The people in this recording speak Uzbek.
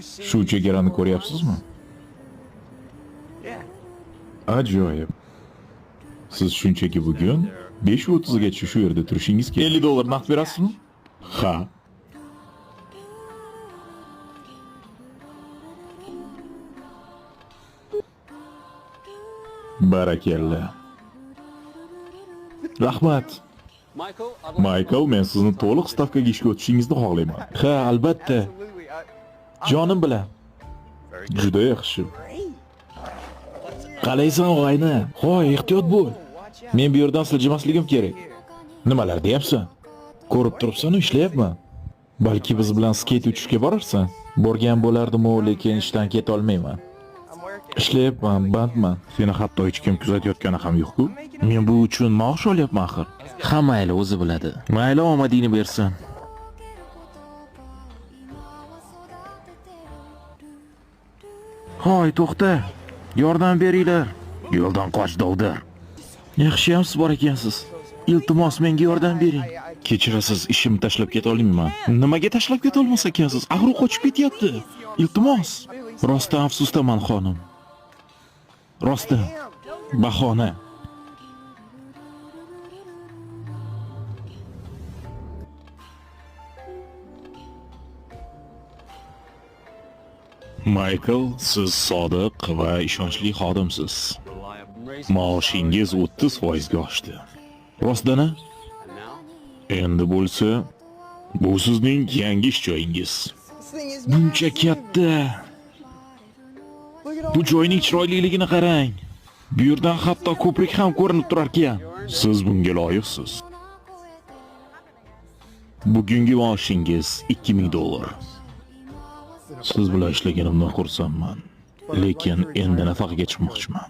Shu chegarani ko'ryapsizmi? Ajoyib. Siz shunchaki bugun 5:30 gacha shu yerda turishingiz kerak. $50 naqd berasizmi? Ha. Barakalla. Rahmat. Michael, men sizni to'liq stavkaga ishga o'tishingizni xohlayman. Ha, albatta. Jonim bilan. Juda yaxshi. Qalaysan, og'ayni? Hoy, ehtiyot bo'l. Men bu yerdan siljimasligim kerak. Nimalar deyapsan? Ko'rib turibsan-u, ishlayapman. Balki biz bilan skeyt uchishga borarsan? Borgan bo'lardim-u, lekin ishdan keta olmayman. Ishlayapman, bandman. Seni hatto hech kim kuzatayotgani ham yo'q-ku. Men bu uchun maosh olyapman axir. Ha, mayli, o'zi biladi. Mayli, omadingni bersin. Hoy, to'xta. Yordam beringlar. Yo'ldan qoch, dovdir. Yaxshiyam siz bor ekansiz. Iltimos, menga yordam bering. Kechirasiz, ishimni tashlab keta olmayman. Nimaga tashlab keta olmas ekansiz? Axir u qochib ketyapti. Iltimos. Rostdan afsusdaman, xonim. Rostdan. Bahona. Michael, siz sodiq va ishonchli xodimsiz. Maoshingiz 30% ga oshdi. Rostdan-a? Endi bo'lsa, bu sizning yangi ish joyingiz. Buncha katta. Bu joyning chiroyliligini qarang. Bu yerdan hatto ko'prik ham ko'rinib turar ekan. Siz bunga loyiqsiz. Bugungi maoshingiz $2000. Siz bilan ishlaganimdan xursandman. Lekin endi nafaqaga chiqmoqchiman.